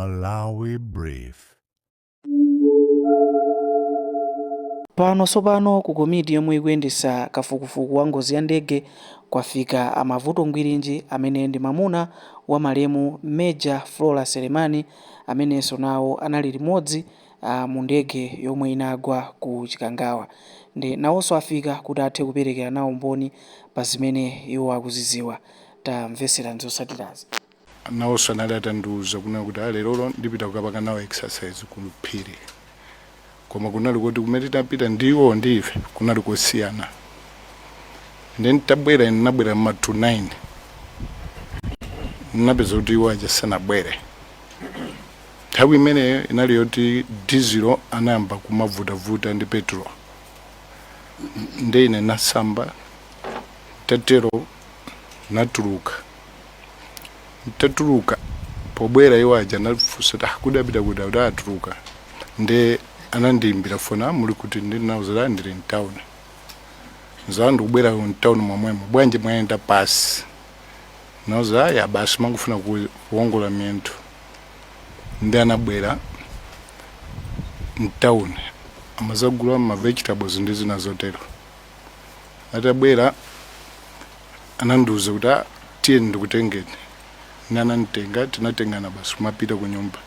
Malawi Brief. Pano tsopano ku komiti yomwe ikuyendetsa kafukufuku wa ngozi ya ndege kwafika a Mavuto Ngwirinji amene ndi mamuna wa malemu Major Flora Selemani amenenso nawo anali limodzi mu ndege yomwe inagwa ku Chikangawa ndi nawonso afika kuti athe kuperekera nawo umboni pa zimene iwo akuzidziwa. Tamvetserani zotsatirazi. Nawonso anali atandiuza kunena kuti ah, lerolo ndipita kukapanga nawo exercise ku phiri, koma kunali kuti kumene tinapita ndiwo ndi ife kunali kosiyana. Then tabwera, ine nabwera ma to 9, napeza kuti iwo aja sanabwere. Nthawi imeneyo inali yoti dizilo anayamba kumavutavuta ndi petrol. Nde ine nasamba, tatero natuluka. Ntatuluka, pobwera iwo aja anafunsa kuti, ah, kudapita kuti? Akuti atuluka. Nde anandiyimbira foni, ah, muli kuti? Ndinawuza kuti ndili mtown. Zawo ndikubwera mtown momwemo. Bwanji mwayenda pasi? Nauza, aya, basi mangofuna kuwongola miyendo. Ndi anabwera mtown, amazagula ma vegetables ndi zina zotero. Atabwera anandiuza kuti, ah, tiye ndikutengeni. Ine ananditenga, tinatengana basi kumapita ku nyumba.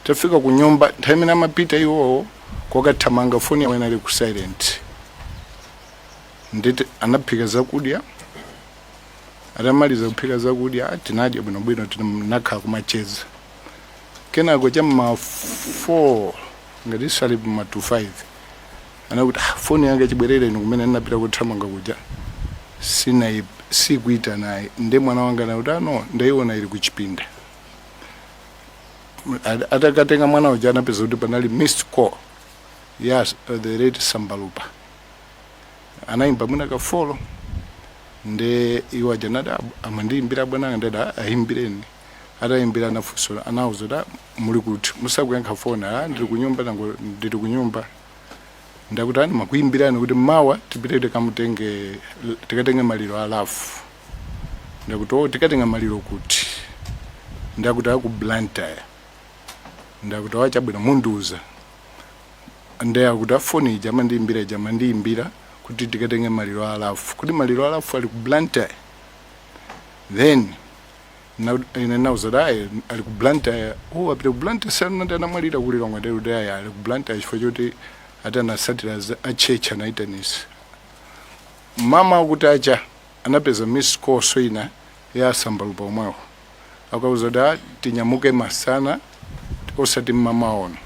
Tafika ku nyumba, nthawi imene amapita iwowo kokathamanga, foni yawo inali ku silent. Nditi anaphika zakudya. Atamaliza kuphika zakudya, ah, tinadya bwinobwino, tinakhala kumacheza. Kenako cham'ma 4, ngati sali ma to 5, anakuti, ah, foni yanga chibwerere ino kumene ndinapita kuthamanga kuja sina sikuita naye. Nde mwana wanga anakuti, ano, ndaiona ili kuchipinda. Atakatenga mwana uja, anapeza kuti panali missed call ya the late Sambalupa, anayimba mwina ka 4. Nde iwo aja nati, "Ah, amandiyimbira bwana anga." Ndati, "Ah, ayimbireni." Atayimbira anafunsa, anawuza kuti, "Ah, muli kuti musakuyankha foni?" "Ah, ndili kunyumba, nango ndili kunyumba." Ndakuti, "Ani makuyimbirani kuti mawa tipite tikamutenge, tikatenge maliro a Lafu." Ndakuti, "Oh, tikatenga maliro kuti?" Ndakuti, "Aku Blantyre." Ndakuti, "Wachabwino, mundiuza." Nde akuti afoni ija amandiyimbira ija, amandiyimbira kuti tikatenge maliro a Lafu, kuti maliro a Lafu ali ku Blantyre. Then ine nauza kuti ayi, ali ku Blantyre. Oh, apita ku Blantyre, sanati anamwalira ku Lilongwe? Ndikuti kuti ayi, ali ku Blantyre chifukwa choti ati anasatira a church anaitanisa. Mama akuti acha anapeza miss call so ina ya Asambalupa omwewo, akauza kuti, ah, tinyamuke masana, osati mmamaono,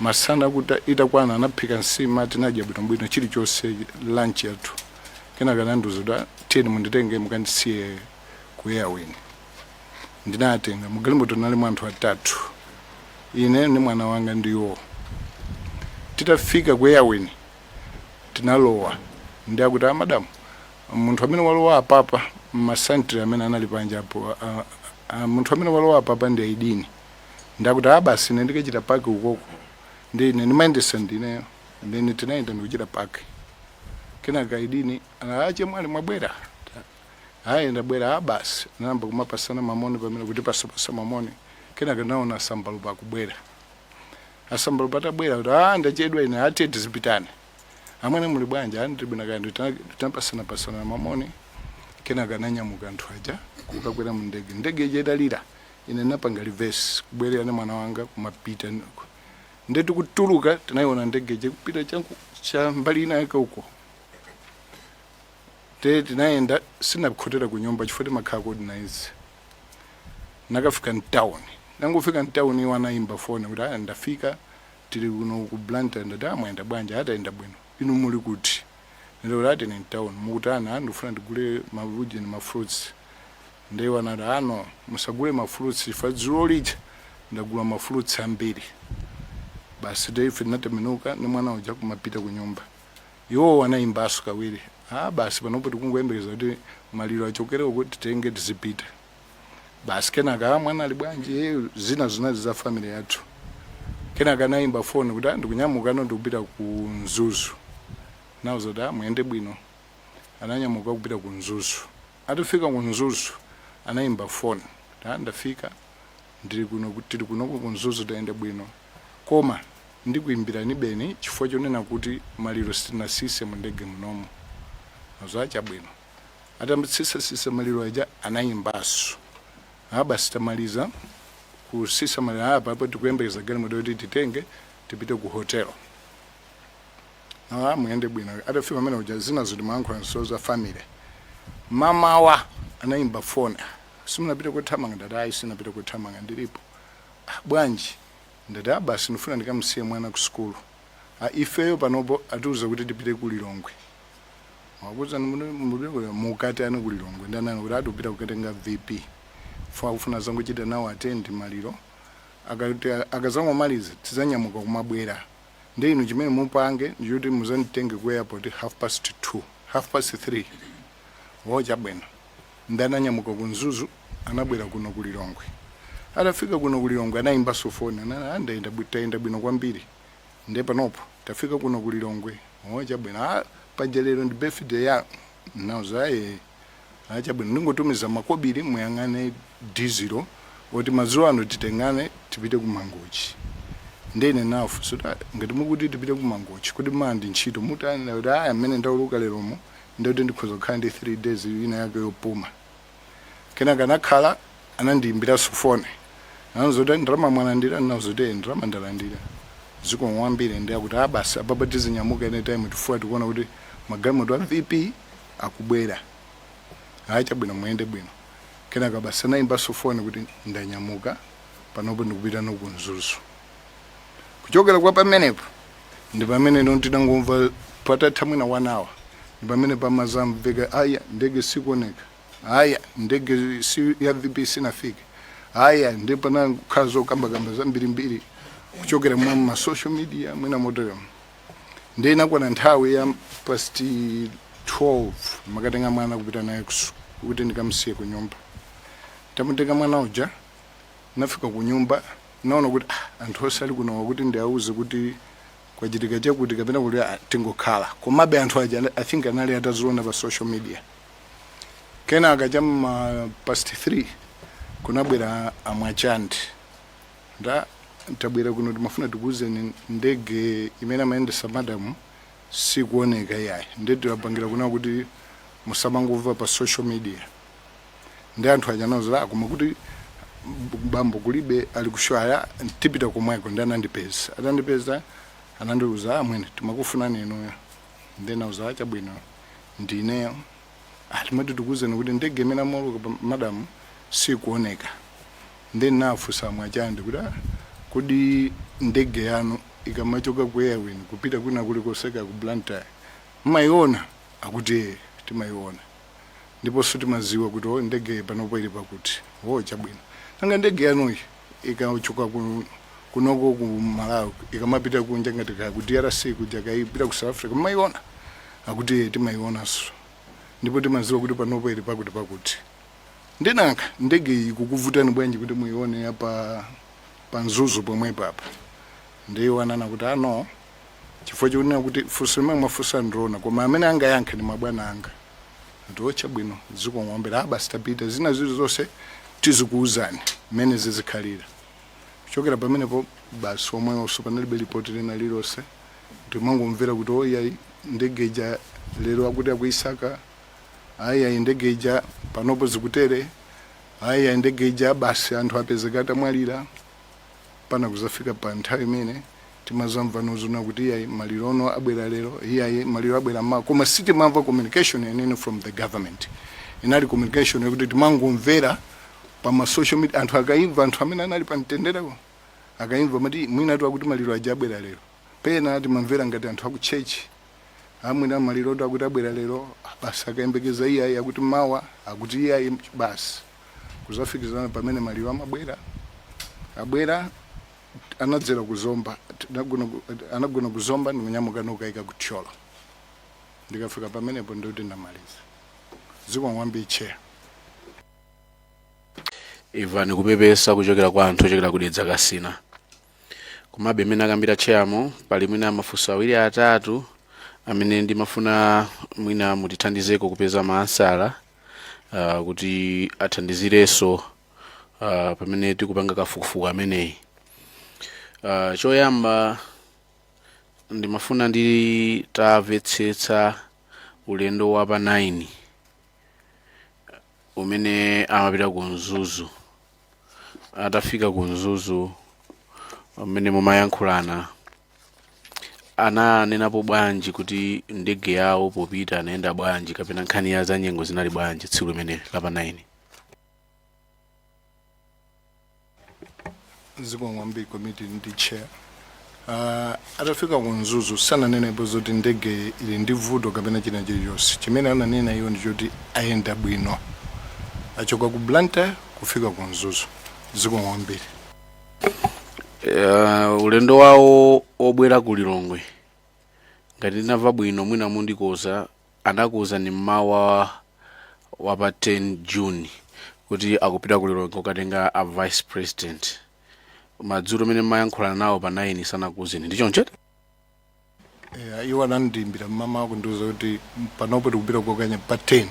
masana. Kuti itakwana anaphika nsima, tinadya bwinobwino chilichonse, lunch yathu. Kenaka anandiuza kuti, ah, tiyeni munditenge mukandisiye ku Airwing. Ndinatenga mugalimoto, nalimo anthu atatu, ine ndi mwana wanga ndiwo. Titafika ku Airwing tinalowa, ndi akuti, ah, madam, munthu amene walowa apapa, masantri amene anali panja apo, munthu amene walowa apapa ndi Aidini. Ndakuti, ah, basi, ine ndikachita park ukoko. Ndi ine ndimayendesa ndineyo. Then tinayenda ndikuchita park. Kenaka Aidini ache, "Mwali mwabwera?" "Ayi, ndabwera." "Ah, basi." Nayamba kumapasana mamoni pamene kuti pasapasa mamoni. Kenaka naona Asambalupa akubwera. Asambalupa atabwera kuti, "Ah, ndachedwa ine, atiye tizipitane. Amwene, muli bwanji?" "Ah, ndili bwino." Kandi tinapasana pasana mamoni. Kenaka ananyamuka anthu aja kukakwera mu ndege. Ndege ija italira, ine napanga reverse kubwerera ndi mwana wanga kumapita. Nde tikutuluka tinayiona ndege ija kupita chanku cha mbali ina yake uko. Te tinayenda, sinakhotera ku nyumba chifukwa timakhala coordinates. Nakafika mtown, nangofika mtown iwo anayimba foni kuti, "Aya, ndafika, tili kuno ku Blantyre." Ndati, "Ah, mwayenda bwanji?" "Atayenda bwino. Inu muli kuti?" Ndikuti, "Ati ni mtown." "Mukutani?" "Ah, ndikufuna ndigule mavuji ndi ma fruits." Ndiwo anati, "Ano, musagule ma fruits chifukwa dzulo lija ndagula ma fruits ambiri." Basi, te ife tinatembenuka ndi mwana uja kumapita ku nyumba. Iwowo anayimbanso kawiri, "Ah, basi, panopo tikungoyembekeza kuti maliro achokere uko, titenge tizipita basi." Kenaka, "Ah, mwana ali bwanji?" "Eh," zina zinali za family yathu. Kenaka anayimba foni kuti, "Ah, ndikunyamuka no, ndikupita ku Mzuzu." Nauza kuti, "Ah, muyende bwino." Ananyamuka kupita ku Mzuzu. Atafika ku Mzuzu anayimba foni, "Ah, ndafika." Ndili kuno, tili kunoko ku Mzuzu, tayenda bwino, koma ndikuimbirani beni chifukwa chonena kuti maliro sitinasise mu ndege munomo. Chabwino. Atamtsisasisa maliro aja, anayimbaso, "Ah, basi, tamaliza kusisa maliro apa, apo tikuyembekeza galimoto kuti titenge tipite ku hotel." "Ah, muyende bwino." Atafika pamene uja, zinazo timayankhula nso za family. Mamawa anayimba foni, "Simunapite kuthamanga?" Ndati, "Ayi, sinapite kuthamanga, ndilipo." "Ah, bwanji?" Ndati, "Ah, basi, ndifuna ndikamusiye mwana ku sukulu." "Ah, ifeyo panopo atiuza kuti tipite ku Lilongwe." Wakuza mukati ani ku Lilongwe? Ndanani kuti atupita kukatenga VP funa kufuna zangochita nawo attend maliro, akati akazangomaliza tizanyamuka kumabwera. Ndi inu chimene mupange ndikuti muzanditenge ku airport 2:30, 3:30. Wo, chabwino. Ndananyamuka ku Mzuzu, anabwera kuno ku Lilongwe. Atafika kuno ku Lilongwe, anayimbanso foni, anana, "Ndayenda tayenda bwino kwambiri, nde panopo tafika kuno ku Lilongwe." "O, chabwino. Ah, paja lero ndi birthday ya nauza." "Aye, ah, chabwino, ndingotumiza makobiri, muyang'ane dizilo oti madzulo ano titengane tipite ku Mangochi." Ndene nafu so ngati mukuti tipite ku Mangochi, kuti mandi ntchito mutani? Kuti aya amene ndauluka leromo, ndikuti ndikhoza kukhala ndi 3 days ina yake yopuma. Kenaka anakhala anandiyimbiranso foni, anazoti, "Ndalama mwalandira?" Ndinazoti, "Ndalama ndalandira, zikomo kwambiri." Ndi akuti, "Ah, basi, apapa tizinyamuka anytime, tifuna tikuona kuti magalimoto a VP akubwera." "Hayi, chabwino, muyende bwino." Kenaka basi anayimbanso foni kuti, "Ndanyamuka panopo, ndikupita no ku Mzuzu." Kuchokera kwa pamenepo ndi pamene no tinangomva patatha mwina one hour, ndi pamene pamazamveka, "Aya, ndege sikuoneka, aya, ndege si ya VP sinafike, aya." Ndi panakhala zokambakamba zambirimbiri kuchokera mwa ma social media mwina motero. Ndi inakwana nthawi ya past 12, makatenga mwana kupita naye kuti ndikamsiye ku nyumba. Tamutenga mwana uja, nafika ku nyumba, naona kuti ah, anthu onse ali kuno, kuti ndiauze kuti kwachitika chakuti kapena kuti ah, tingokhala. Komabe anthu aja, I think, anali ataziona pa social media. Kenaka chamma past 3 kunabwera amwachandi, nda tabwera kuno, timafuna tikuwuzeni ndege imene amayendesa madamu sikuoneka iyayi, ndi tiwapangira kuna kuti musamangomva pa social media. Ndi anthu aja anawuza, koma kuti bambo kulibe, ali kushwaya, tipita komweko. Ndi anandipeza. Atandipeza anandiuza, "Amwene, timakufunani inuyo." Ndinauza, "Chabwino, ndineyo." "Ah, timati tikuwuzeni kuti ndege imene amauluka pa madamu sikuoneka." Ndi nafunsa amwachandi kuti, "Ah, kodi ndege yanu ikamachoka ku Airwing kupita kwina kulikonseka ku Blantyre mmayiona?" Akuti, "Eh, timayiona, ndiponso timaziwa kuti o ndege panopo ili pakuti." "O, chabwino. Nanga ndege yanuyi ikachoka kunoko ku Malawi ikamapita kunja, ngati ka ku DRC kuja, kaipita ku South Africa, mmayiona?" Akuti, "Eh, timayionanso, ndipo timaziwa kuti panopo ili pakuti pakuti." "Ndinanga ndege iyi kukuvutani bwanji kuti muione apa pa Mzuzu pomwepo apa?" Ndiyo anana kuti, "Ano chifukwa chokunena kuti funso limene mwafunsa ndiona, koma amene angayankhe ndi mabwana anga." Ati, "Otcha bwino, zikong'ombera. Basi, tapita, zina zili zonse tizikuuzani mmene zizikhalira." Kuchokera pamenepo basi, omwewonso panalibe ripoti lina lililonse. Timangomvera kuti oyayi, ndege ija lero akuti akuisaka, ayi, ndege ija panopo zikutere, ayi, ndege ija basi anthu apezeka atamwalira. Pana kuzafika pa nthawi imene timazamva nozuna kuti iyayi, maliro ono abwera lero, iyayi, maliro abwera ma, koma sitimamva communication yenene from the government. Inali communication yakuti timangomvera pa ma social media. Anthu akaimva, anthu amene anali pa mtendereko akaimva, mati mwina tu akuti maliro aja abwera lero. Pena timamvera ngati anthu aku church, amwina maliro tu akuti abwera lero, basi akayembekeza, iyayi, akuti mawa, akuti iyayi. Basi, kuzafikizana pamene maliro amabwera, abwera, anadzera kuzomba, anagona kuzomba, ndikunyamuka nokayika kuthyolo. Ndikafika pamenepo ndikuti ndamaliza. Zikomo kwambiri, Chair. Imvani kupepesa kuchokera kwa anthu ochokera ku Dedza Kasina. Komabe imene akambira chairmo, pali mwina mafunso awiri atatu amene ndimafuna mwina mutithandizeko kupeza maansala kuti athandizirenso. Pamene tikupanga kafukufuku ameneyi, choyamba ndimafuna nditamvetsetsa ulendo wa pa 9 umene amapita ku Mzuzu. Atafika ku Mzuzu, amene mumayankhulana ananenapo bwanji kuti ndege yawo popita anayenda bwanji, kapena nkhani ya zanyengo zinali bwanji tsiku limene la pa 9? Zikomo kwambiri, komiti ndi chair. Atafika ku Mzuzu sananenepo zoti ndege ili ndi vuto kapena china chilichonse. Chimene ananena iwo ndi choti ayenda bwino, achoka ku Blantyre kufika ku Mzuzu. Zikomo kwambiri. Ulendo wawo obwera ku Lilongwe, ngati ndinamva bwino, mwina mundikoza, anakuwuzani mmawa wa pa 10 June kuti akupita ku Lilongwe kukatenga a Vice President. Madzulo amene mmayankhulana nawo pa 9 sanakuwuzeni, ndi choncho? Iwo anandiyimbira mmamawa kundiuza kuti panopo tikupita kokanya pa 10,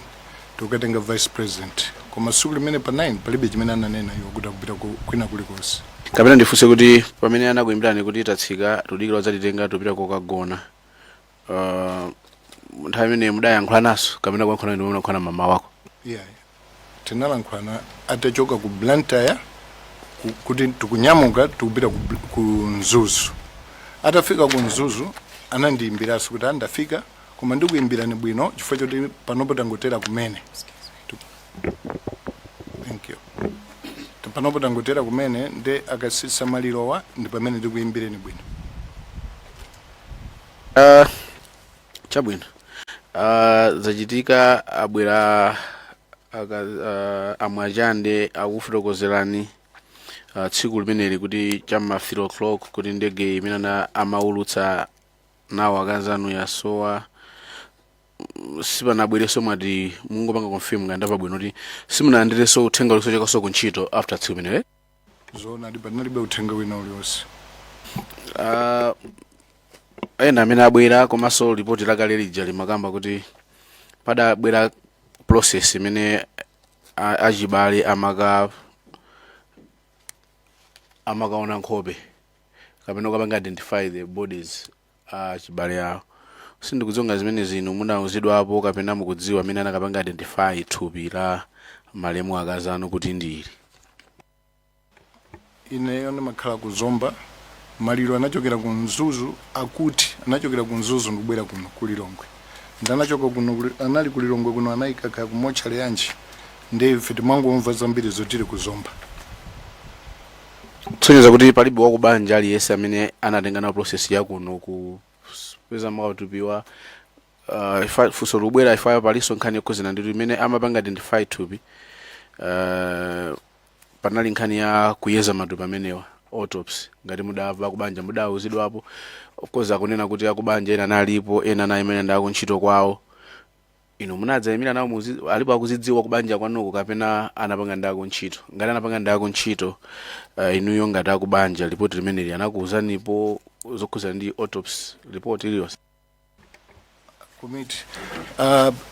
tikukatenga Vice President, koma tsiku limene pa 9 palibe chimene ananena iwo kuti akupita kwina kulikonse. Kapena ndifunse kuti pamene anakuyimbirani kuti tatsika, tudikira udzatitenga, tupita kokagona, nthawi imene mudayankhula naso kapena kuyankhula ndi munayankhula mama wako? Yeah, tinalankhulana atachoka ku Blantyre kuti tikunyamuka, tikupita ku Mzuzu. Atafika ku Mzuzu anandiyimbiranso kuti andafika, koma ndikuyimbirani bwino chifukwa choti panopo tangotera kumene. Thank you. Panopo tangotera kumene, nde akasisa malirowa ndi pamene ndikuyimbireni bwino. Chabwino. Zachitika, abwera amwachande akufotokozerani tsiku limeneli kuti chamma 3 o'clock kuti ndege imene amaulutsa nawo akazanu yasowa. Sipanabwereso, mwati mungopanga confirm ngati ndamva bwino kuti simunalandirenso uthenga ulisochekaso ku ntchito after tsiku limeneli? Zoonadi, panalibe uthenga wina uliwonse. Ena amene abwera komanso ripoti lakale lija limakamba kuti padabwera process imene achibale amakaona nkhope kapena ukapanga identify the bodies achibale awo. Sindikudziwa ngati zimene zinu munauzidwapo kapena mukudziwa amene anakapanga identify thupi la malemu akazanu kuti ndili. Ineyo ndimakhala ku Zomba. Maliro anachokera ku Mzuzu, akuti anachokera ku Mzuzu ndikubwera kuno ku Lilongwe. Ndanachoka kuno anali ku Lilongwe kuno, anayika kaya ku mochale yanji, ndi ife timangomva zambiri zotili ku Zomba. Kusonyeza kuti palibe wakubanja aliyense amene anatenga nawo process yakuno kupeza matupiwa. Funso lubwera ifayo, palinso nkhani yokhuzana ndi imene amapanga identify thupi. Panali nkhani ya kuyeza matupi amenewa, autopsy, ngati mudamva akubanja mudauzidwapo. Of course akunena kuti akubanja ena analipo, ena anayimira ndi akuntchito kwawo. Inu munadzayimira nawo, alipo akuzidziwa kubanja kwanuko kapena anapanga ndi akuntchito? Ngati anapanga ndi akuntchito, inuyo ngati akubanja, ripoti limeneli anakuuzanipo zokhuzana ndi autopsy report iliyonse? Komiti,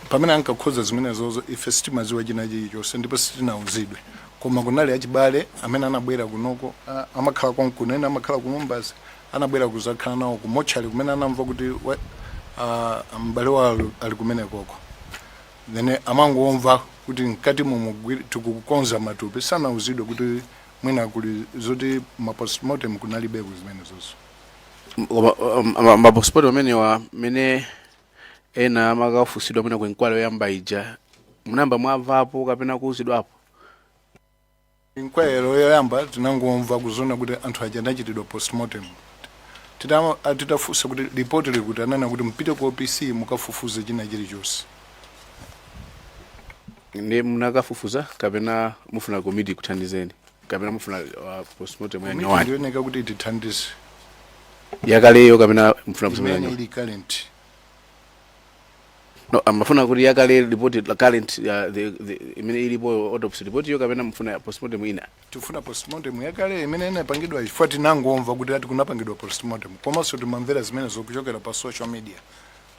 pamene ankakhoza zimenezozo ife sitimaziwa china chilichonse ndipo sitinauzidwe, koma kunali achibale amene anabwera kunoko, amakhala konkuno, ena amakhala ku Lumbadzi, anabwera kuzakhala nawo ku mochali kumene anamva kuti m'bale wawo ali kumenekoko. Then amangomva kuti mkati mumu tikukonza matupi, sanauzidwe kuti mwina kuli zoti ma postmortem, kunalibeko zimenezozo. Ma postmortem amenewa, mene ena amakafusidwa mwina ku inquiry yoyamba ija, munayamba mwamvapo kapena kuuzidwapo? Inquiry yoyamba tinangomva kuzona kuti anthu aja anachitidwa postmortem. Titafunsa kuti ripoti likuti, anana kuti mpite ku OPC mukafufuze china chilichonse. Ndi munakafufuza kapena mufuna komiti kuthandizeni kapena mufuna postmortem ya Komiti nyowani? ndioneka kuti tithandize. Yakaleyo kapena mufuna postmortem ya imene nyowani? Ili current. No, amafuna kuti yakale report la current, the imene ilipo autopsy report yo, kapena mufuna postmortem ina? Tifuna postmortem yakale imene inapangidwa, chifukwa tinangomva kuti ati kunapangidwa postmortem, komanso timamvera zimene zokuchokera pa social media,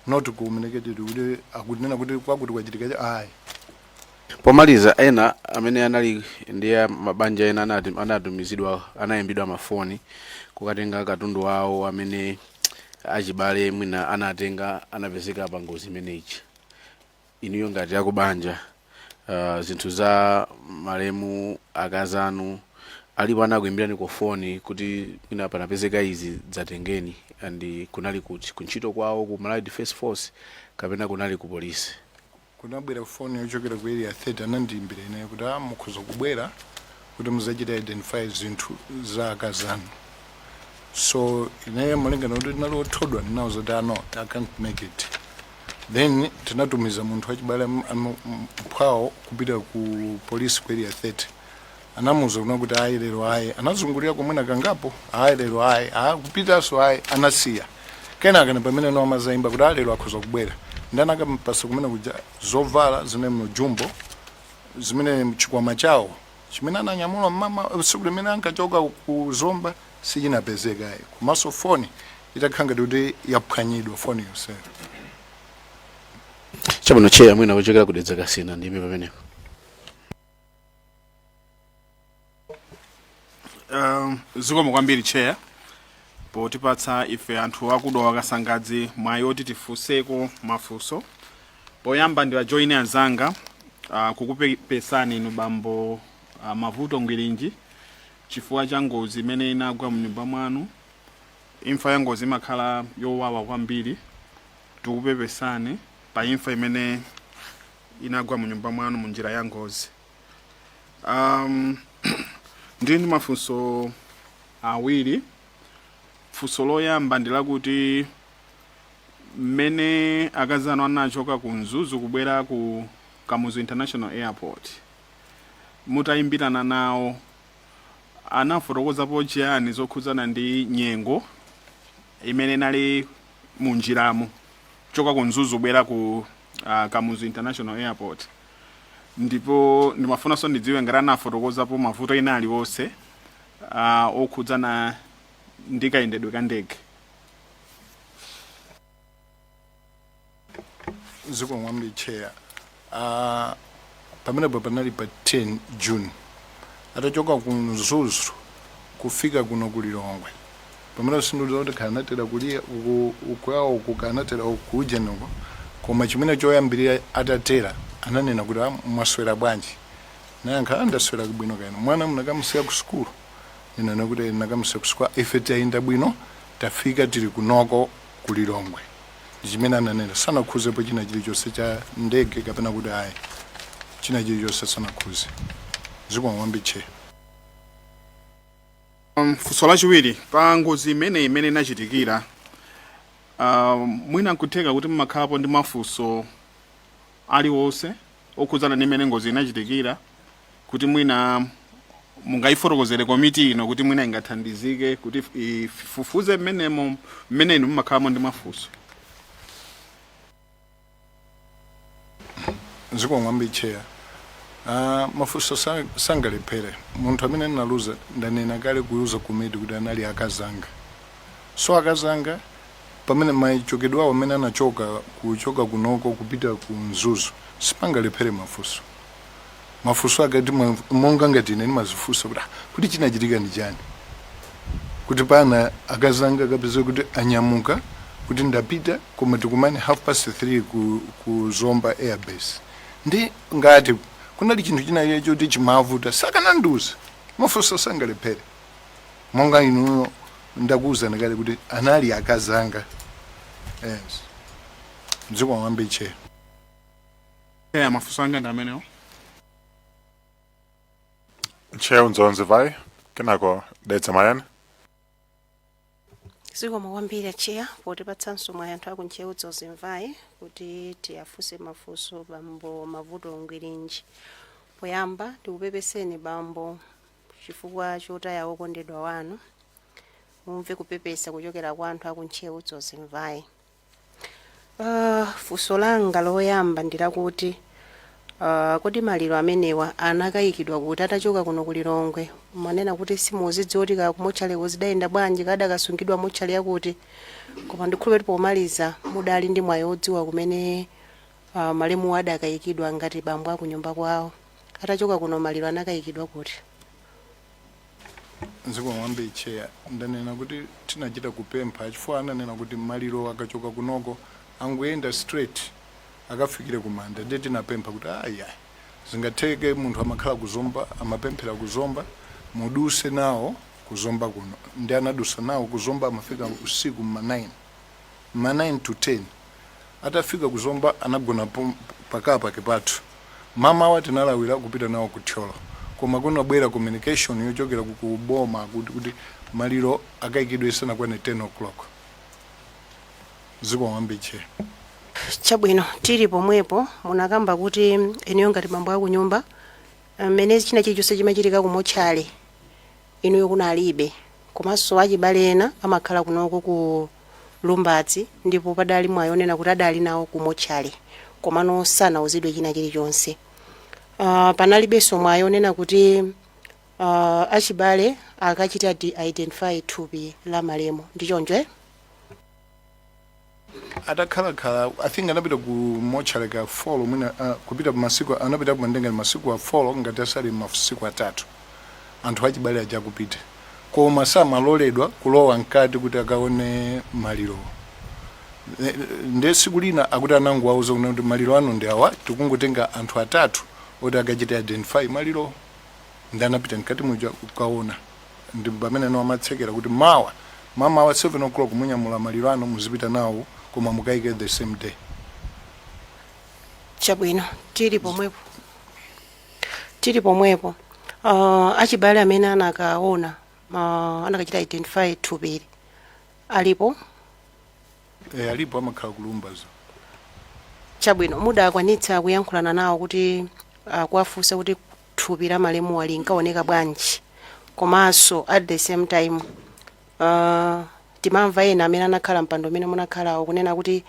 not communicated kuti akunena kuti kwakuti kwachitika ayi. Pomaliza, ena amene anali ndi mabanja ena anatumizidwa, anayimbidwa mafoni kukatenga katundu wawo amene achibale mwina anatenga, anapezeka pa ngozi imeneyi. Inuyo ngati akubanja, zinthu za malemu akazanu, alipo anakuimbirani ku foni kuti mwina panapezeka izi, dzatengeni? And kunali kuti, kuntchito kwawo ku Malawi Defence Force kapena kunali ku polisi? Kunabwera foni yochokera ku Area 30. Anandiyimbira ineyo kuti a mukhoza kubwera kuti muzachita identify zinthu za akazanu. So ineyo, malingana kuti ndinali othodwa, ndinawuza kuti, "Ah, no, I can't make it." Then tinatumiza munthu wachibale, mphwawo, kupita ku polisi ku Area 30. Anamuuza kuna kuti ayi, lero ayi. Anazungulira komwena kangapo, ayi, lero ayi, ayi, kupitanso ayi, anasiya. Kenaka ni pamene no amazayimba kuti alero akhoza kubwera. Ndani akampasa kumene kuja zovala zimene mujumbo, zimene chikwama chawo chimene ananyamula mama tsiku limene ankachoka ku Zomba sichinapezeka ayi, komanso foni itakhala ngati kuti yaphwanyidwa, foni yonseyo. Chabwino, Chair. Mwina kuchokera ku Dedza Kasina, ndime pamenepo. Zikomo kwambiri, Chair, potipatsa ife anthu aku Dowa Kasangadzi mwayi oti tifunseko mafunso. Poyamba ndiwajoine anzanga kukupepesani inu bambo Mavuto Ngwirinji chifukwa cha ngozi imene inagwa mnyumba mwanu. Imfa ya ngozi imakhala yowawa kwambiri. Tikupepesani pa imfa imene inagwa mnyumba mwanu mu njira ya ngozi. Ndili ndi mafunso awiri. Funso loyamba ndi lakuti mmene akazi anu anachoka ku Mzuzu kubwera ku Kamuzu International Airport, mutayimbirana nawo, anafotokozapo chiyani zokhudzana ndi nyengo imene inali munjiramo kuchoka ku Mzuzu kubwera ku Kamuzu International Airport? Ndipo ndimafunanso ndidziwe ngati anafotokozapo mavuto ena aliwonse okhudzana ndi kayendedwe ka ndege. Zikomo kwambiri, Chair. Pamenepo panali pa 10 June, atachoka ku Mzuzu kufika kuno ku Lilongwe. Pamene sindidziwa kuti kanatera kuliya uku ukwawo uku, kanatera uku ujenoko, koma chimene choyambirira atatera ananena kuti, "Ah, mwaswera bwanji?" Nayankha, "Ah, ndaswera bwino. Kaino mwana munakamusiya ku sukulu?" Ndinena kuti nakamusiya ku sukulu. "Ife tayenda bwino, tafika, tili kunoko ku Lilongwe." Ndi chimene ananena. Sanakhuzepo china chilichonse cha ndege kapena kuti ayi, china chilichonse sanakhuze. Zikomo kwambiri, Chair. Funso lachiwiri, pa ngozi imene inachitikira, mwina nkutheka kuti mumakhalapo ndi mafunso aliwonse okhudzana ndi imene ngozi inachitikira, kuti mwina mungayifotokozere komiti ino, kuti mwina ingathandizike kuti ifufuze mmenemo, mmene inu mumakhalamo ndi mafunso? Zikomo kwambiri, Chair. Mafunso sangalephere. Munthu amene ndinaluza, ndanena kale kuyuza komiti kuti anali akazanga. So akazanga pamene machokedwe awo amene anachoka, kuchoka kunoko kupita ku Mzuzu, sipangalephere mafunso. Mafunso akati monga ngati ine ndimazifunsa kuti, ah, kuti chinachitika ndi chani kuti pana akazanga akapeza kuti anyamuka kuti ndapita, koma tikumane 3:30 ku Zomba Airbase? Ndi ngati kunali chinthu china choti chimavuta, sakanandiuza. Mafunso sangalephere. Monga inuyo ndakuwuzani kale kuti anali akazanga. Yes, zikomo kwambiri, Chair. Yeah, mafunso anga ndi amenewo. Ntcheu Dzonzi Mvai, kenako Dedza Mayani. Zikomo kwambiri, Chair, potipatsanso mwayi anthu aku Ntcheu Dzonzi Mvai kuti tiyafunse mafunso bambo Mavuto Ngwirinji. Poyamba ndikupepeseni, bambo, chifukwa chotaya wokondedwa wanu. Mumve kupepesa kuchokera kwa anthu aku Ntcheu Dzonzi Mvai. Funso langa loyamba ndilakuti kodi maliro amenewa anakayikidwa kuti atachoka kuno ku Lilongwe? Manena kuti simuzidziwa kuti ka kumotchaleko zidayenda bwanji, kadakasungidwa motchale yakuti, koma ndikhulupirira kuti pomaliza mudali ndi mwayi wodziwa kumene. Malemu adakayikidwa ngati bambo akunyumba kwawo. Atachoka kuno, maliro anakayikidwa kuti? Zikomo kwambiri, Chair. Ndanena kuti tinachita kupempha chifukwa ananena kuti maliro akachoka kunoko angoyenda straight akafikire kumanda. Ndiye tinapempha kuti aya, zingatheke munthu amakhala kuzomba, amapemphera kuzomba, muduse nawo kuzomba kuno. Ndi anadusa nawo kuzomba, amafika usiku ma 9, ma 9 to 10. Atafika kuzomba anagona pakapake pathu. Mamawa tinalawira kupita nawo kuthyolo, koma kunabwera communication yochokera ku boma kuti maliro akayikidwe isanakwane 10 o'clock. Zikomo kwambiri, Chair. Chabwino, tili pomwepo, munakamba kuti inuyo ngati bambo akunyumba, mmene china chilichonse chimachitika kumotchale inuyo kunalibe, komanso achibale ena amakhala kunoko ku Lumbadzi, ndipo padali mwayi onena kuti adali nawo kumotchale komano sanauzidwe china chilichonse. Panalibenso mwayi onena kuti achibale akachita identify thupi la malemu, ndi choncho, eh? Atakhalakhala, I think anapita ku mochale ka 4 mwina, kupita masiku anapita kumandenga masiku a 4, ngati asali masiku 3, anthu achibale aja kupita, koma samaloledwa kulowa mkati kuti akaone maliro. Ndiye tsiku lina akuti ananguwauza kuna kuti maliro anu ndi awa, tikungotenga anthu atatu oti akachita identify maliro. Ndi anapita mkati muja kukaona, ndi pamene no amatsekera kuti mawa mamawa 7 o'clock munyamula maliro anu muzipita nawo, koma mukayike the same day. Chabwino, tili pomwepo, achibale amene anakaona, anakachita identify thupili alipo? E, alipo, amakhala kulumbazo. Chabwino, mudakwanitsa kuyankhulana nawo kuti kuwafunsa kuti thupi la malemuwa linkaoneka bwanji? Komanso at the same time, timamva ena amene anakhala mpando umene munakhalawo kunena kuti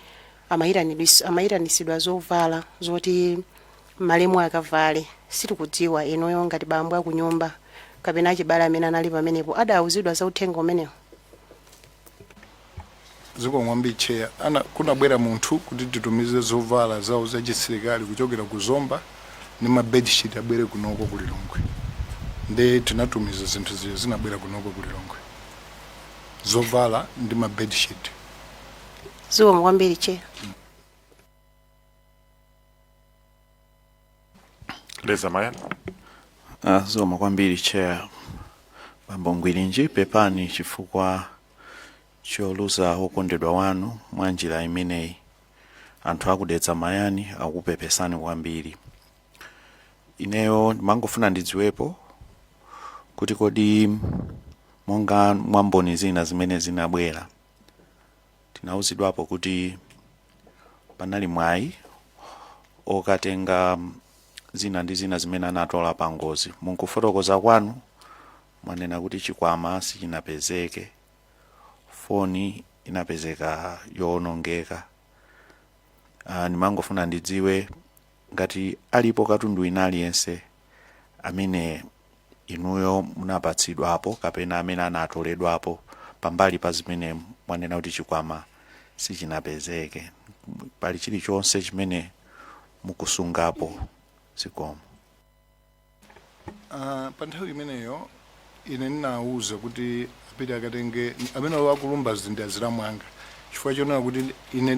amayitanisidwa zovala zoti malemu akavale. Sitikudziwa inuyo ngati bambo akunyumba kapena achibale amene anali pamenepo adawuzidwa za uthenga umenewo. Zikomo kwambiri, Chair. Ana kunabwera munthu kuti titumize zovala zawo zachisilikali kuchokera ku Zomba ndi ma bedsheet abwere kunoko ku Lilongwe. Nde tinatumiza zinthu zija, zinabwera kunoko ku Lilongwe, zovala ndi ma bedsheet. Zikomo kwambiri, Chair. Leza Mayani. Zikomo kwambiri, Chair. Bambo Ngwirinji, pepani chifukwa choluza wokondedwa wanu mwa njira imeneyi. Anthu akudetsa Mayani akupepesani kwambiri. Ineyo ndimangofuna ndidziwepo kuti kodi monga mwamboni zina zimene zinabwera, tinauzidwapo kuti panali mwayi okatenga zina ndi zina zimene anatola pa ngozi. Munkufotokoza kwanu mwanena kuti chikwama sichinapezeke, foni inapezeka yowonongeka. Ndimangofuna ndidziwe ngati alipo katundu wina aliyense amene inuyo munapatsidwapo kapena amene anatoledwapo pambali pa zimene mwanena kuti chikwama sichinapezeke. Pali chilichonse chimene mukusungapo? Zikomo. Pa nthawi imeneyo ine ndinawuza kuti apite akatenge amene akulumbazi ndi azilamu anga, chifukwa chonena kuti ine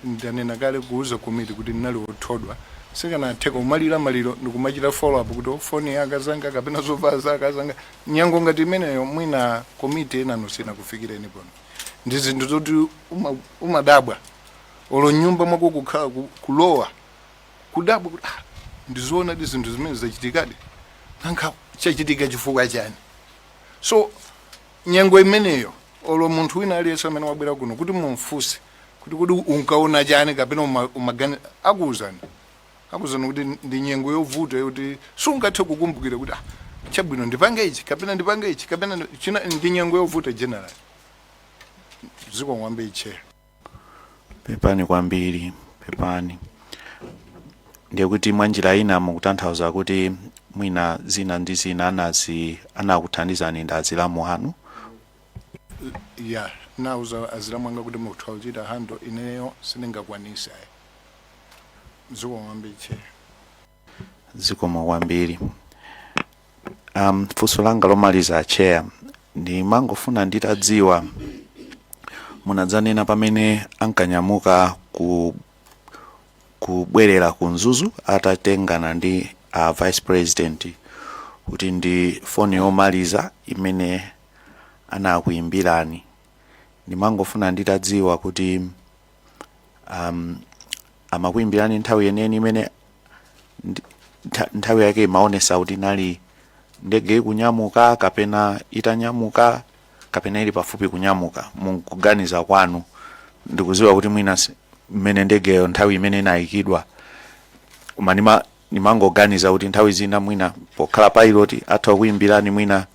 ndanena kale kuuza komiti kuti ndinali wothodwa, sikanatheka umalira maliro ndikumachita follow up kuti foni ya akazanga kapena zovala za akazanga. Nyengo ngati imeneyo mwina komiti enano sinakufikireni pano, ndi zinthu zoti umadabwa olo nyumba mwako kukhala kulowa kudabwa kuti, ah, ndizoona di zinthu zimene zachitikadi, nanga chachitika chifukwa chani? So nyengo imeneyo olo munthu wina aliyense amene wabwera kuno kuti mumfunse kuti unkaona chani kapena umagani, akuwuzani kuti ndi nyengo yovuta yoti sungathe kukumbukira kuti, ah, chabwino, ndipange ichi kapena ndipange ichi kapena china. Ndi nyengo yovuta general. Zikomo kwambiri, Chair. Pepani kwambiri, pepani. Ndiye kuti mwanjira ina mukutanthauza kuti mwina zina ndi zina anakuthandizani ndi azilamu anu? Ya, nauza azilamu anga kuti mutha kuchita handle, ineyo sindingakwanise ayi. Zikomo kwambiri, Chair. Zikomo kwambiri. Funso langa lomaliza, Chair, ndimangofuna nditadziwa, munadzanena pamene ankanyamuka kubwerera ku Mzuzu atatengana ndi a Vice President kuti ndi foni yomaliza imene anakuyimbirani. Ndimangofuna nditadziwa kuti amakuyimbirani nthawi yeniyeni imene nthawi yake imaonesa kuti inali ndege ikunyamuka, kapena itanyamuka, kapena ili pafupi kunyamuka, mukuganiza kwanu? Ndikuziwa kuti mwina mmene ndegeyo nthawi imene inayikidwa, koma nimangoganiza kuti nthawi zina mwina pokhala pilot atha kuyimbirani mwina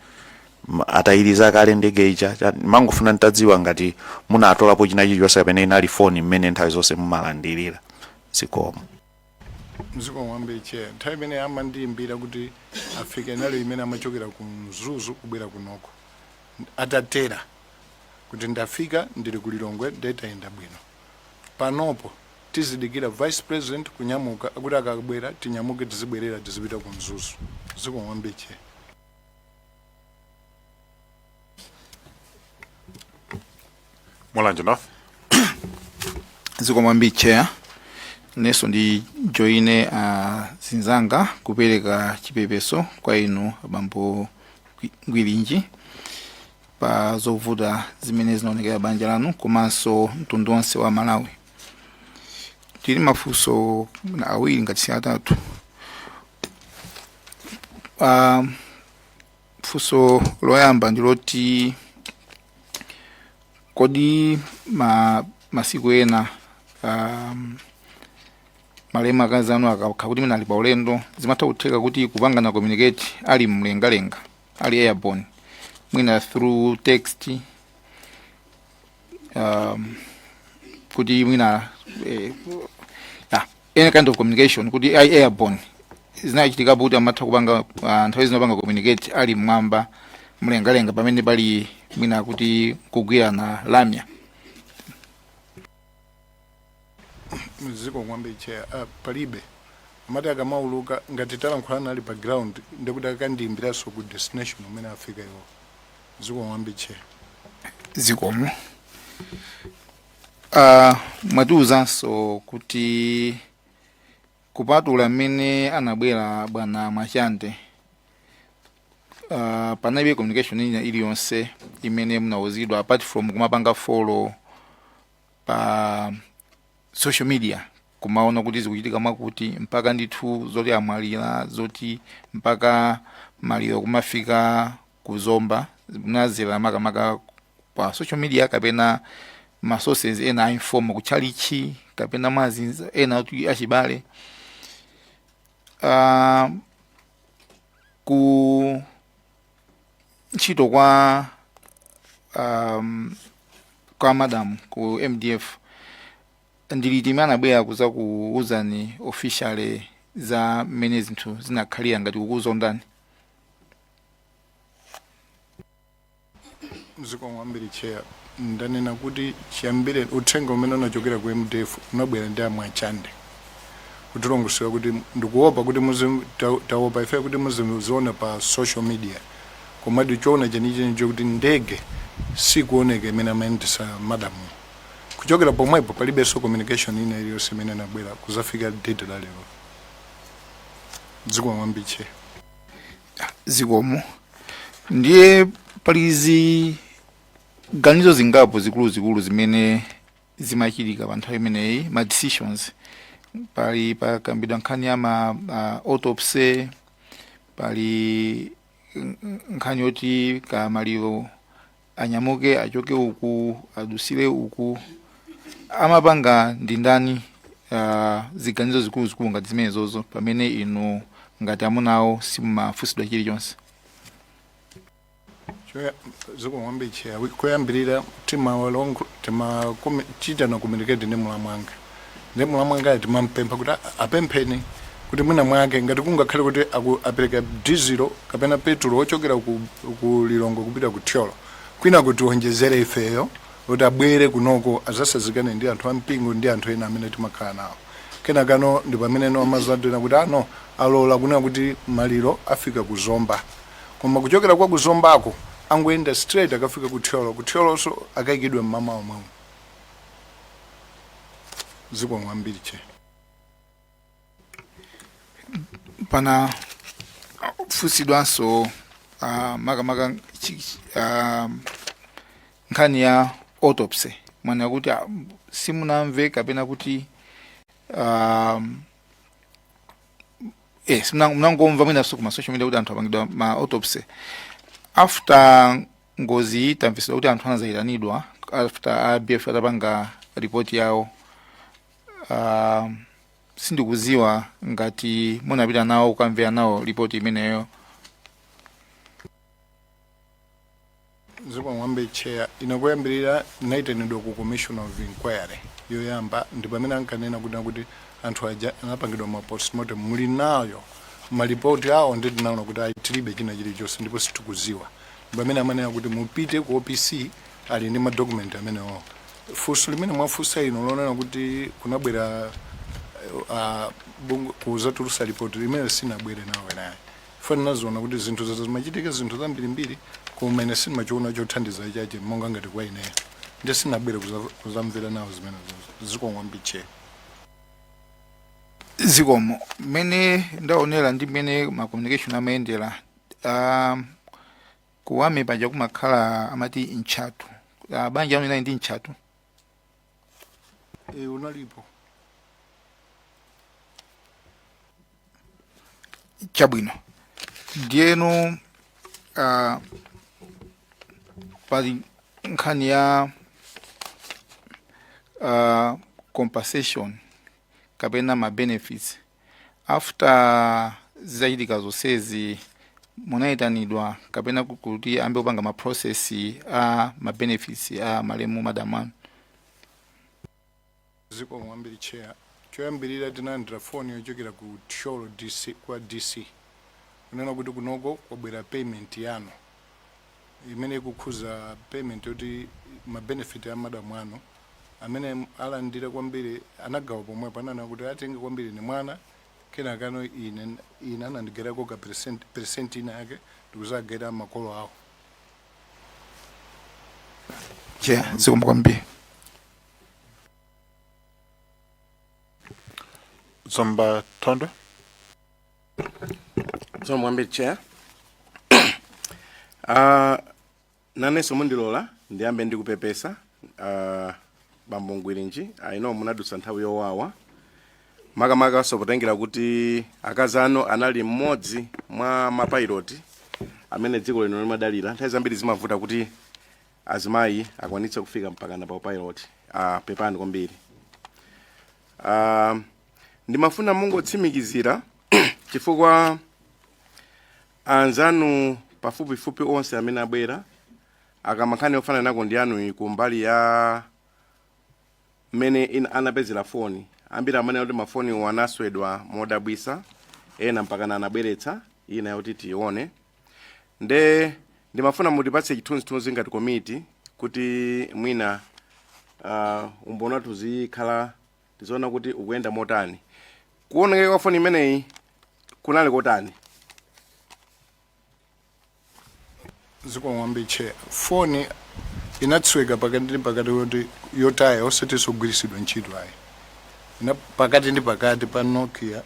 atayiriza kale ndege ija. Ndimangofuna nditadziwa ngati munatolapo china chilichonse kapena inali foni mmene nthawi zonse mumalandirira. Zikomo. Zikomo kwambiri, Chair. Nthawi imene amandiyimbira kuti afike inali imene amachokera ku Mzuzu kubwera kunoko, atatera kuti ndafika, ndili ku Lilongwe, ndetayenda bwino. Panopo tizidikira Vice President kunyamuka, akuti akabwera tinyamuke, tizibwerera, tizipita ku Mzuzu. Zikomo kwambiri, Chair. Mulanje North. Zikomo kwambiri, Chair. Nenso ndi joine zinzanga kupereka chipepeso kwa inu abambo Ngwirinji pa zovuta zimene zinaonekera banja lanu komanso mtundu wonse wa Malawi. Tili mafunso awiri ngati si atatu. Funso loyamba ndiloti, kodi masiku ena malemu akazi anu akakhala kuti mwina ali pa ulendo, zimatha kutheka kuti kupangana communicate ali mlengalenga, ali airborne, mwina through text, kuti mwina yeah, any kind of communication kuti ali airborne, zinachitikapo kuti amatha kupanga nthawi zinapanga communicate ali mmwamba mlengalenga pamene pali mwina kuti kugwirana lamya? Zikomo kwambiri, Chair. Palibe. Amati akamauluka, ngati talankhulana ali pa ground, ndikuti akandiyimbiranso ku destination umene afika iwo. Zikomo kwambiri, Chair. Zikomo. Mwatiuzanso kuti kupatula mmene anabwera bwana Mwachande, panalibe communication ina iliyonse imene munauzidwa apart from kumapanga follow pa social media, kumaona kuti zikuchitika mwakuti, mpaka ndithu zoti amwalira, zoti mpaka maliro kumafika kuzomba, munazera makamaka pa social media kapena ma sources ena a informal, kutchalichi kapena mwazi ena kuti achibale? Ku ntchito kwa madam ku MDF, ndiliti imene anabwera kuza kuuzani officially za mmene zinthu zinakhalira, ngati kukuzondani? Zikomo kwambiri, Chair. Ndanena kuti chiyambire uthenga umene unachokera ku MDF unabwera ndi amwachande kutilongosola kuti ndikuopa kuti taopa ife kuti muziona pa social media, komadi choona chenicheni chokuti ndege sikuoneka imene amayendesa madamu. Kuchokera pomwepo palibenso communication ina iliyonse imene inabwera kuzafika date la lero. Zikomo kwambiri, Chair. Zikomo. Ndiye pali ziganizo zingapo zikuluzikulu zimene zimachitika pa nthawi imeneyi, ma decisions. Pali pakambidwa nkhani ya ma autopsy, pali nkhani yoti ka maliro anyamuke achoke uku adusire uku. Amapanga ndi ndani ziganizo zikuluzikulu ngati zimenezozo pamene inu ngati amunawo simumafunsidwa chilichonse? Zikomo kwambiri, Chair. Koyambirira tima chitana communicate ndi mulamu wanga. Ndi mulamu wanga timampempha kuti apempheni kuti mwina mwake ngati kungakhale kuti apereka dizilo kapena petulo ochokera ku Lilongwe kupita ku Thyolo, kwina kuti tionjezere ifeyo kuti abwere kunoko azasazikane ndi anthu ampingo ndi anthu ena amene timakhala nawo. Kenakano ndi pameneno amazanena kuti ano alola kunena kuti maliro afika ku Zomba, koma kuchokera kwa ku Zombako angoyenda straight akafika ku Thyolo. Ku Thyolonso akayikidwe mmamawa omwewo. Zikomo kwambiri, Chair. Pana funsidwanso makamaka nkhani ya autopsy. Mwana kuti simunamve kapena kuti munangomva mwinanso kuma social media kuti anthu apangidwa ma autopsy after ngozi iyi. Tamvesedwa kuti anthu anazayitanidwa after a BFU atapanga report yawo. Sindikuziwa ngati munapita nawo kukamvera nawo ripoti imeneyo. Zikomo kwambiri, Chair. Ine kuyambirira ndinayitanidwa ku commission of inquiry yoyamba, ndi pamene ankanena kuti anthu aja anapangidwa ma postmortem, muli nayo malipoti awo? Ndi tinaona kuti ayi, tilibe china chilichonse ndipo sitikuziwa. Ndi pamene amanena kuti mupite ku OPC, ali ndi madocument amenewo. Funso limene mwafunsa ino lonena kuti kunabwera kuzatulusa ripoti limene sinabwere nawo naye fani, naziona kuti zinthu zaza zimachitika, zinthu zambirimbiri, koma ine sindimachiona chothandiza chache monga ngati kwa ineyo, ndi sinabwere kuzamvera nawo zimene. Zikomo kwambiri, Chair. Zikomo. Mmene ndaonera ndi mmene ma communication amayendera, kuwame paja kumakhala amati ntchatu. Banja anu inali ndi ntchatu? E, unalipo. Chabwino. Ndiyeno pali nkhani ya compensation kapena ma benefits. After zizachitika zonsezi, munayitanidwa kapena kuti ambe kupanga ma process a ma benefits a malemu madam anu? Zikomo kwambiri, Chair. Choyambirira tinalandira foni yochokera ku Thyolo DC, kwa DC, kunena kuti kunoko kwabwera payment yanu imene ikukhuza payment yoti ma benefit a madamu anu amene alandira kwambiri. Anagawa pomwepo, ananena kuti atenge kwambiri ni mwana, kenakano ine anandigerako ka percent ina yake ndikuzagera makolo awo. Chair, zikomo kwambiri. Zomba Thondwe. Zikomo kwambiri, Chair. Nanenso mundilola ndiyambe ndikupepesa, bambo Ngwirinji. I know munadutsa nthawi yowawa, makamaka potengera kuti akazi anu anali mmodzi mwa mapilot amene dziko lino limadalira. Nthawi zambiri zimavuta kuti azimayi akwanitse kufika mpakana pa pilot. Pepani kwambiri. Ndimafuna mungotsimikizira, chifukwa anzanu pafupifupi onse amene abwera akamankhani ofanana nako ndi anuyi kumbali ya mmene anapezera foni, ambiri amene kuti mafoniwo anaswedwa modabwisa, ena mpakana anabweretsa ina yoti tione. Nde ndimafuna mutipatse chithunzithunzi ngati komiti kuti mwina umboni wathu zikhala tiziona kuti ukuyenda motani. Kuonekera kwa foni imeneyi kunali kotani? Zikomo kwambiri, Chair. Foni inatsweka pakati ndi pakati, yoti yotaya, osati sogwiritsidwa ntchito ayi. Ina pakati ndi pakati pa Nokia,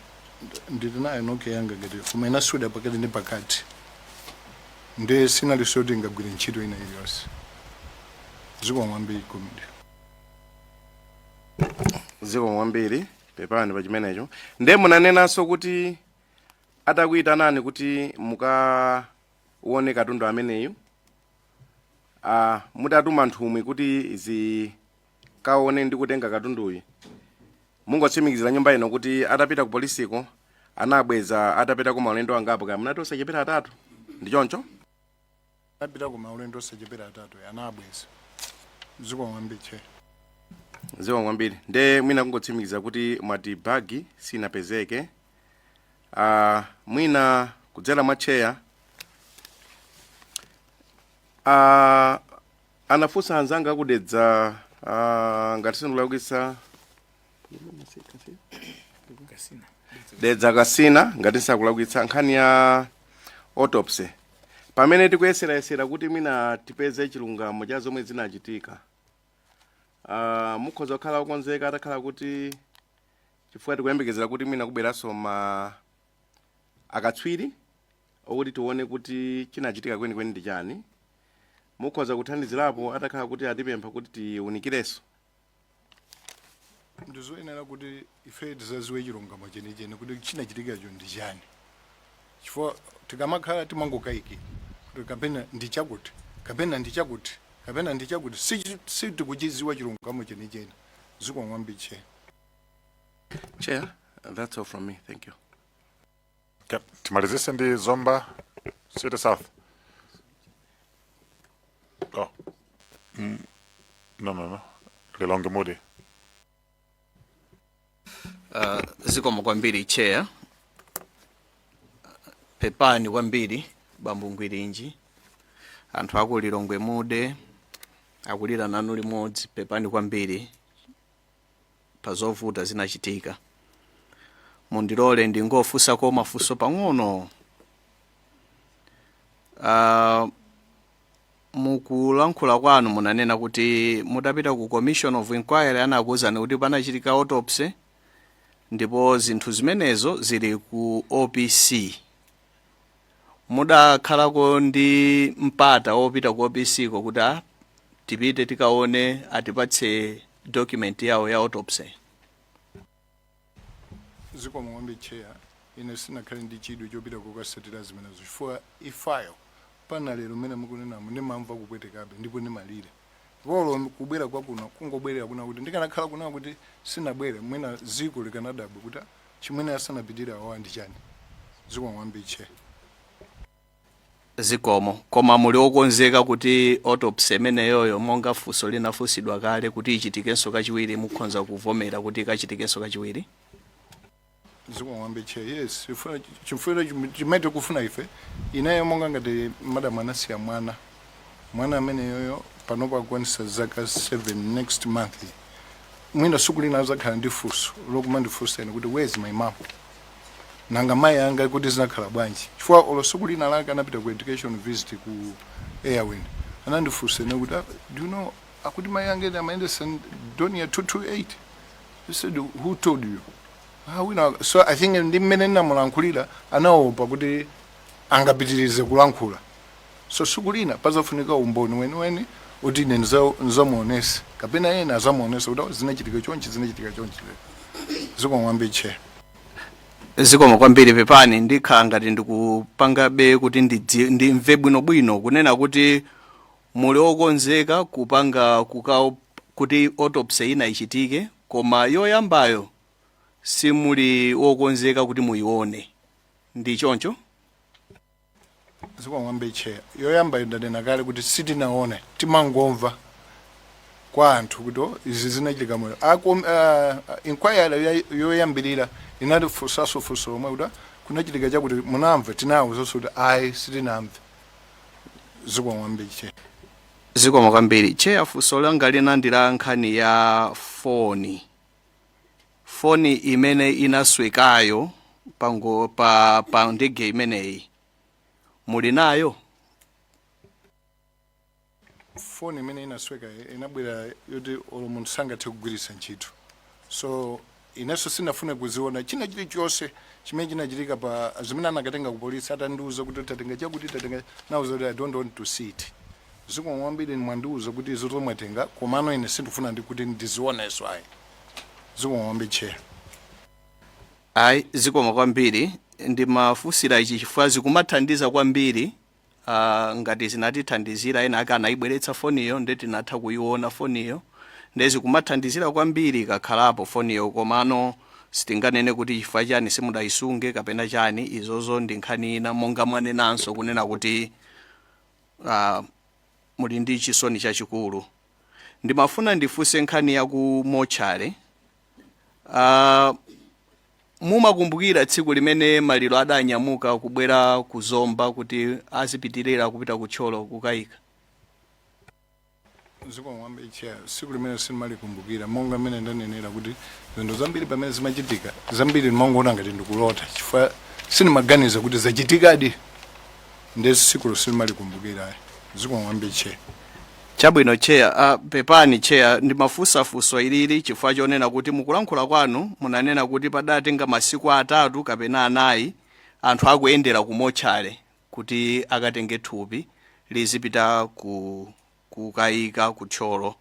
ndili nayo Nokia yanga ngati, koma inaswedwa pakati ndi pakati, ndiye sinalinso yoti ingagwire ntchito ina iliyonse. Zikomo kwambiri, komiti. Zikomo kwambiri, pepani pa chimenecho. Ndiye munanenanso kuti atakuyitanani kuti mukaone katundu ameneyu, mutatuma nthumwi kuti zikaone ndi kutenga katunduyu, mungotsimikizira nyumba ino kuti atapita ku polisiko anabweza atapita ku maulendo angapo, kaya munati osachepera atatu, ndi choncho? Anapita ku maulendo osachepera atatu, anabweza. Zikomo kwambiri, Chair. Zikomo kwambiri. Nde mwina kungotsimikiza kuti mwati bagi sinapezeke. Mwina kudzera mwa Chair, anafunsa anzanga akudedza, ngati sindikulakwitsa. Dedza Kasina, ngati sakulakwitsa, nkhani ya autopsy. Pamene tikuyeserayesera kuti mwina tipeze chilungamo cha zomwe zinachitika, mukhoza kukhala okonzeka atakhala kuti, chifukwa tikuyembekezera kuti mwina kubweranso ma akatswiri okuti tione kuti chinachitika kwenikweni ndi chani, mukhoza kuthandizirapo atakhala kuti atipempha kuti tiwunikirenso? Ndizoyenera kuti ife tizaziwe chilungamo chenicheni kuti chinachitikacho ndi chani, chifukwa tikamakhala timangokayikira kuti kapena ndi chakuti, kapena ndi chakuti, kapena ndi chakuti. Sitikuchiziwa chilungamo chenicheni. Zikomo kwambiri, Chair. Chair, that's all from me. Thank you. Okay. Timalizise ndi Zomba City South. Oh. No. Lilongwe Mude. Zikomo kwambiri, Chair. Pepani kwambiri, bambo Ngwirinji. Anthu aku Lilongwe Mude akulira nanu limodzi. Pepani kwambiri pa zovuta zinachitika. Mundilole ndingofunsako mafunso pang'ono. Mukulankhula kwanu munanena kuti mutapita ku commission of inquiry anakuwuzani kuti panachitika autopsy ndipo zinthu zimenezo zili ku OPC. Mudakhalako ndi mpata wopita ku OPC ko kuti tipite tikaone, atipatse document yawo ya autopsy? Zikomo kwambiri, Chair. Ine sinakhale ndi chidwi chopita kukasatira zimenezo chifukwa ifayo pana lero mmene mukunenamo ndimamva kupwetekabe ndipo ndimalira polo kubwera kwakuno, kungobwerera kuna kuti ndikanakhala kuna kuti sinabwere, mwina ziko likanadabwa kuti, "Ah, chimwene asanapitire awawa ndi chani?" Zikomo kwambiri, Chair. Zikomo. Koma muli okonzeka kuti autopsy imeneyoyo, monga funso linafunsidwa kale, kuti ichitikenso kachiwiri, mukhonza kuvomera kuti ikachitikenso kachiwiri? Zikomo kwambiri, Chair. Yes, chifukwa chimene tikufuna ife, ineyo monga ngati madam anasiya mwana, mwana ameneyoyo panopo akukwanisa zaka 7 next month. Mwina siku lina azakhala ndi funso lokuma ndifunsa ine kuti, "Where is my mom? Nanga mayi anga kuti zinakhala bwanji?" Chifukwa olo siku lina lake anapita ku education visit ku Airwin, anandifunsa ine kuti, "Ah, do you know akuti mayi anga amayendesa Dornier 228?" He said, "Who told you?" "Ah, wina." So I think ndi mmene ndinamulankhulira anaopa kuti angapitirize kulankhula. So siku lina pazafunika umboni weniweni kuti ine ndizamuonese kapena ena azamuonese kuti, "Oh, zinachitika chonchi, zinachitika chonchi." Zikomo kwambiri, Chair. Zikomo kwambiri. Pepani, ndikhala ngati ndikupangabe kuti ndimve bwinobwino kunena kuti muli okonzeka kupanga kuti autopsy ina ichitike, koma yoyambayo simuli wokonzeka kuti muyione, ndi choncho? Zikomo kwambiri, Chair. Yoyamba ndanena kale kuti sitinaone, timangomva kwa anthu kuti, "Oh, izi zinachitika moyo." Inquiry yoyambirira inatifunsanso funso lomwe kuti, "Ah, kunachitika chakuti, munamva?" Tinawuzanso kuti ayi, sitinamve. Zikomo kwambiri, Chair. Zikomo kwambiri, Chair. Funso langa lina ndi la nkhani ya foni. Foni imene inaswekayo pango pa ndege imeneyi muli nayo? Foni imene inasweka inabwera yoti olo munthu sangathe kugwiritsa ntchito, so inenso sinafune kuziona. China chilichonse chimene chinachitika pa zimene anakatenga ku polisi, atandiuza kuti tatenga chakuti, tatenga, nauza kuti, "I don't want to see it. Zikomo kwambiri, mwandiuza kuti izo zomwatenga, komano ine sindifuna ndi kuti ndizionenso ayi." Zikomo kwambiri, Chair. Ayi, zikomo kwambiri. Ndimafunsira ichi chifukwa zikumathandiza kwambiri, ngati zinatithandizira ena ake anayibweretsa foniyo ndi tinatha kuiona foniyo, ndi zikumathandizira kwambiri ikakhalapo foniyo. Komano sitinganene kuti chifukwa chani simudayisunge kapena chani, izozo ndi nkhani ina, monga mwanenanso kunena kuti muli ndi chisoni chachikulu. Ndimafuna ndifunse nkhani ya ku mochale. Mumakumbukira tsiku limene maliro adanyamuka kubwera ku Zomba kuti azipitirira kupita ku Thyolo kukayika? Zikomo kwambiri, Chair. Tsiku limene sindimalikumbukira, monga mmene ndanenera kuti zinthu zambiri pamene zimachitika, zambiri ndimangoona ngati ndikulota chifukwa sindimaganiza kuti zachitikadi. Ndi tsikulo sindimalikumbukira. Zikomo kwambiri, Chair. Chabwino, Chair. Pepani, Chair, ndimafunsafunso ilili chifukwa chonena kuti mukulankhula kwanu munanena kuti padatenga masiku 3 kapena 4 anthu akuyendera ku motchale kuti akatenge thupi lizipita ku kukayika kuthyolo.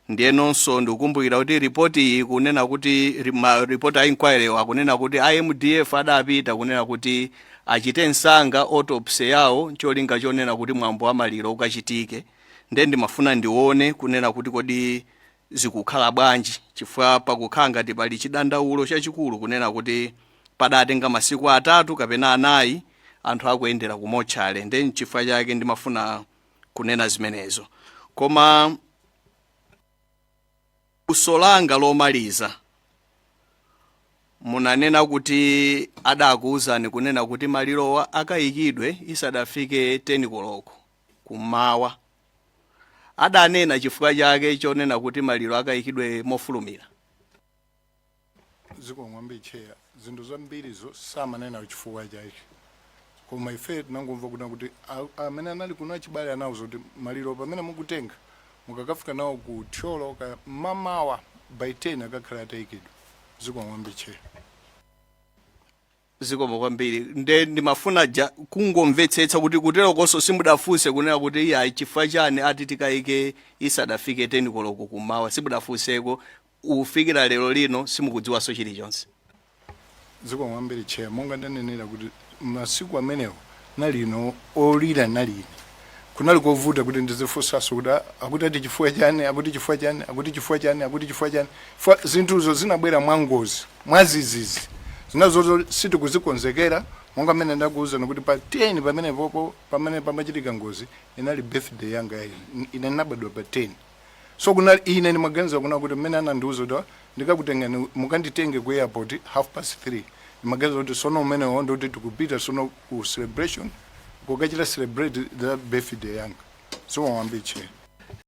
Ndiyenonso ndikukumbukira kuti ripoti iyi kunena kuti ma ripoti a inquiry akunena kuti MDF adapita kunena kuti achite msanga autopsy yawo, cholinga chonena kuti mwambo wa maliro ukachitike. Nde ndimafuna ndione kunena kuti kodi zikukhala bwanji, chifukwa pakukhala ngati pali chidandaulo chachikulu kunena kuti padatenga masiku 3 kapena 4 anthu akuyendera ku motchale. Nde nchifukwa chake ndimafuna kunena zimenezo. Koma funso langa lomaliza, munanena kuti adakuwuzani kunena kuti malirowa akayikidwe isadafike 10 koloko kummawa. Adanena chifukwa chake chonena kuti maliro akayikidwe mofulumira? Zikomo kwambiri, Chair. Zinthu zambirizo samanena chifukwa chake, koma ife tinangomva kuna kuti amene anali kuno achibale anawuza kuti maliro pamene mukutenga mukakafika nawo ku Thyolo ka mamawa by 10 akakhala atayikidwa. Zikomo kwambiri, Chair. Zikomo kwambiri. Nde ndimafuna ja kungomvetsetsa kuti kuterokonso simudafunse kunena kuti iya, chifukwa chani ati tikayike isadafike 10 koloko kummawa? Simudafunseko ufikira lero lino, simukudziwanso chilichonse? Zikomo kwambiri, Chair. Monga ndanenera kuti masiku amenewo nalino olira nalini, kunali kovuta kuti ndizifunsanso kuti akuti ati chifukwa chani, akuti chifukwa chani, akuti chifukwa chani, akuti chifukwa chani. Zinthuzo zinabwera mwangozi, mwazizizi, zinazozo sitikuzikonzekera. Monga mmene ndakuwuzani kuti pa 10 pamene popo pamene pamachitika ngozi inali birthday yanga ya ine. Ine ndinabadwa pa 10, so kunali ine ndimaganiza kuna kuti mmene anandiuza kuti ndikakutengani, mukanditenge ku airport 3:30, ndimaganiza kuti sono umenewo ndikuti tikupita sono ku celebration, kukachita celebrate the birthday yanga. Zikomo kwambiri, Chair.